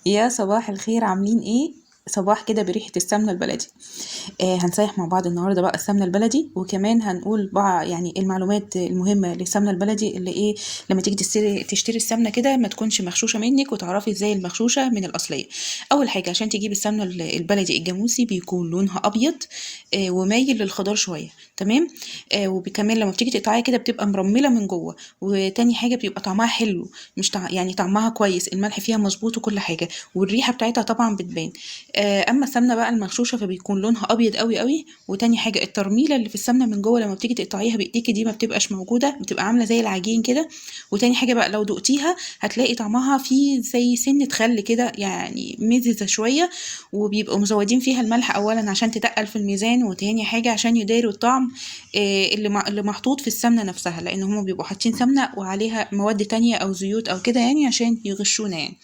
يا صباح الخير، عاملين ايه؟ صباح كده بريحة السمنة البلدي. هنسيح مع بعض النهارده بقى السمنة البلدي، وكمان هنقول بقى يعني المعلومات المهمة للسمنة البلدي اللي ايه لما تيجي تشتري السمنة كده ما تكونش مغشوشة منك، وتعرفي ازاي المغشوشة من الأصلية. أول حاجة عشان تجيبي السمنة البلدي الجاموسي بيكون لونها أبيض ومايل للخضار شوية، تمام. وكمان لما بتيجي تقطعيها كده بتبقى مرملة من جوه. وتاني حاجة بيبقى طعمها حلو، مش يعني طعمها كويس، الملح فيها مظبوط وكل حاجة، والريحة بتاعتها طبعا بتبان. اما السمنة بقى المغشوشه فبيكون لونها ابيض قوي قوي. وتاني حاجة الترميله اللي في السمنة من جوه لما بتيجي تقطعيها بايديكي دي ما بتبقاش موجودة، بتبقى عامله زي العجين كده. وتاني حاجة بقى لو دقتيها هتلاقي طعمها فيه زي سنة خل كده، يعني مززه شوية، وبيبقوا مزودين فيها الملح اولا عشان تتقل في الميزان، وتاني حاجة عشان يداروا الطعم اللي محطوط في السمنة نفسها، لان هما بيبقوا حاطين سمنه وعليها مواد تانية او زيوت او كده، يعني عشان يغشونا يعني.